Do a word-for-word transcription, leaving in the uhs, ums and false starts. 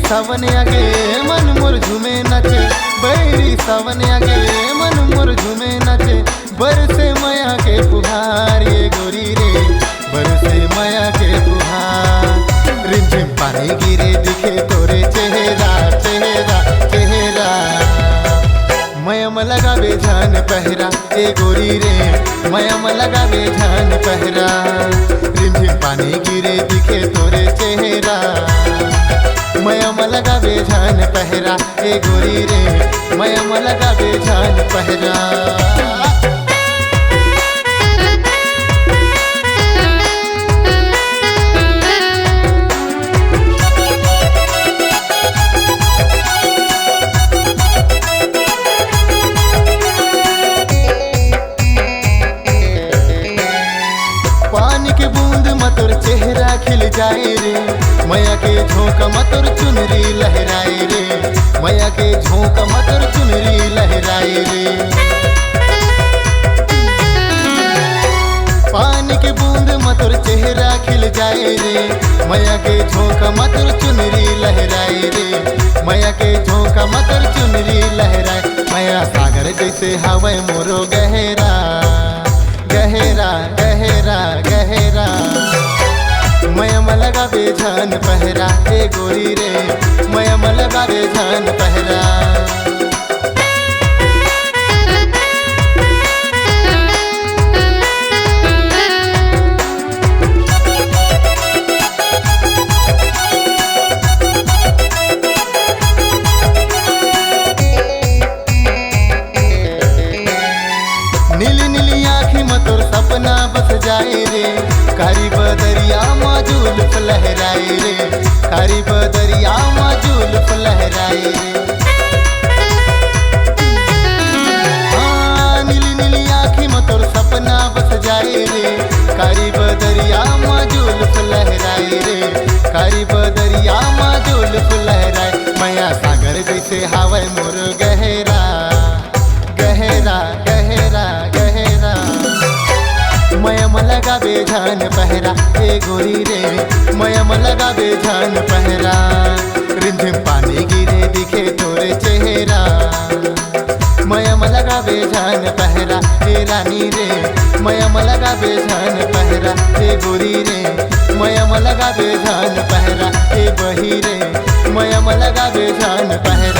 सावन आगे मन मोर झूमे नाचे, बैरी सावन आगे मन मोर झूमे नाचे। बरसे मया के फुहार ये गोरी रे, बरसे मया के फुहार। रिमझिम पानी गिरे दिखे तोरे चेहरा, चेहरा, चेहरा। मया म लगाबे झन पहरा, ए गोरी रे, मया म लगाबे झन पहरा। रिमझिम पानी गिरे दिखे तोरे चेहरा, मया म लगाबे झन पहरा, ए गोरी रे, मया म लगाबे झन पहरा। पानी के बूंद म तोर चेहरा खिल जाए रे, मया के झोंका म तोर चुनरी लहराए रे, मया के झोंका म तोर चुनरी लहराए रे। पानी के बूंद म तोर चेहरा खिल जाए रे, मया के झोंका म तोर चुनरी लहराए रे, मया के झोंका म तोर चुनरी लहराए। मया सागर जैसे हवय मोरो गहरा, गहरा, गहरा, गहरा। मया म लगाबे झन पहरा, ए गोरी रे, मया म लगाबे झन पहरा। नीली नीली आँखी म तोर सपना बस जाए रे, कारी बदरिया म जुल्फ लहराए रे, कारी बदरिया म जुल्फ लहराए रे। हाँ, नीली नीली आँखी म तोर सपना बस जाए रे, कारी बदरिया म जुल्फ लहराए रे, कारी बदरिया म जुल्फ लहराए। मया सागर जैसे हवय मोर गहरा, गहरा, गहरा, गहरा। मया म लगाबे झन पहरा, ए गोरी रे, मया म लगाबे झन पहरा। रिमझिम पानी गिरे दिखे तोरे चेहरा, मया म लगाबे झन पहरा, ए रानी रे, मया म लगाबे झन पहरा, ए गोरी रे, मया म लगाबे झन पहरा, ए बही रे, मया म लगाबे झन पहरा।